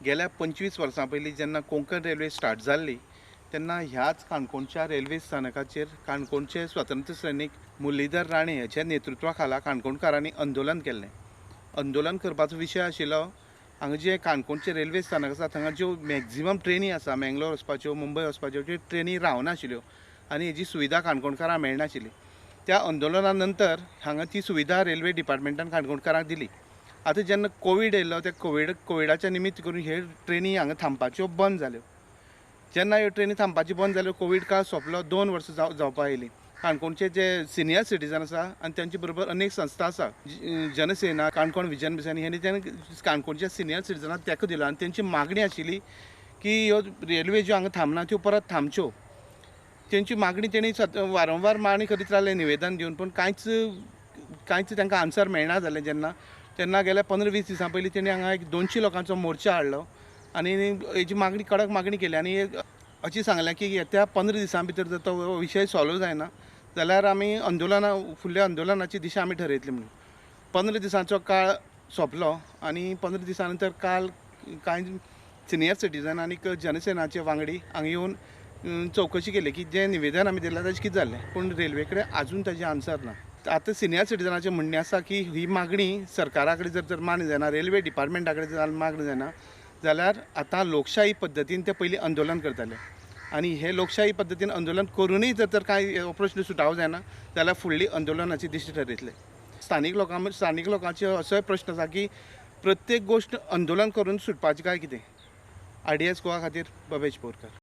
गेल्या 25 वर्सां पयलीं जेन्ना कोंकण रेल्वे स्टार्ट जाल्ली तेन्ना ह्याच काणकोणच्या रेल्वे स्थानकाचेर काणकोणचे स्वतंत्र सैनीक मुरलीधर राणे हाच्या नेतृत्वा खाला काणकोणकारांनी आंदोलन केल्लें. आंदोलन करपाचो विशय आशिल्लो हांगा जे काणकोणचें रेल्वे स्थानक आसा थंगा ज्यो मॅक्झिमम ट्रेनी आसा मँगलोर वचपाच्यो, मुंबय वचपाच्यो त्यो ट्रेनी रावनाशिल्ल्यो आनी हेजी सुविधा काणकोणकारांक मेळनाशिल्ली. त्या आंदोलना नंतर हांगा ती सुविधा रेल्वे डिपार्टमेंटान काणकोणकारांक दिली. आतां जेन्ना कोवीड येयलो त्या कोविडाच्या निमित्त करून हे ट्रेनी हांगा थांबपाच्यो बंद जाल्यो. जेन्ना ह्यो ट्रेनी थांबपाच्यो बंद जाल्यो, कोवीड काळ सोंपलो, 2 वर्सां जावपा आयलीं. काणकोणचे जे सिनियर सिटीजन आसा आनी तेंचे बरोबर अनेक संस्था आसा, जनसेना, काणकोण विजन मिशन, हेणी तेणें काणकोणच्या सिनियर सिटीजनाक तेंको दिलो आनी तेंची मागणी आशिल्ली की ह्यो रेल्वे ज्यो हांगा थांबना त्यो परत थांबच्यो. तेंची मागणी तेणी वारंवार मागणी करीत रावले निवेदन दिवन, पूण कांयच तांकां आन्सर मेळना जालें. जेन्ना तेन्ना गेल्या 15-20 दिसां पयलीं तेणी हांगा एक 200 लोकांचो मोर्चा हाडलो आनी हेजी मागणी, कडक मागणी केली आनी अशी सांगलें की येत्या 15 दिसां भितर जर तो विशय सॉल्व जायना जाल्यार आमी फुडल्या आंदोलनाची दिशा आमी ठरयतली म्हणून. 15 दिसांचो काळ सोंपलो आनी 15 दिसां नंतर काल कांय सिनियर सिटीजन आनी जनसेनाचे वांगडी हांगा येवन चवकशी केली की जें निवेदन आमी दिलां ताजें कितें जालें, पूण रेल्वे कडेन आजून ताजें आन्सर ना. आतां सिनियर सिटीजनाचें म्हणणें आसा की ही मागणी सरकारा कडेन जर तर मान्य जायना, रेल्वे डिपार्टमेंटा कडेन जर मागणी जायना जाल्यार आतां लोकशाही पद्दतीन ते पयलीं आंदोलन करतले आनी हे लोकशाही पद्दतीन आंदोलन करूनय जर तर कांय प्रश्न सुटावो जायना जाल्यार फुडली आंदोलनाची दिश्टी ठरयतले. स्थानीक लोकांचे असोय प्रश्न आसा की प्रत्येक गोश्ट आंदोलन करून सुटपाचें काय कितें. आरडीएस गोवा खातीर बबेश बोरकर.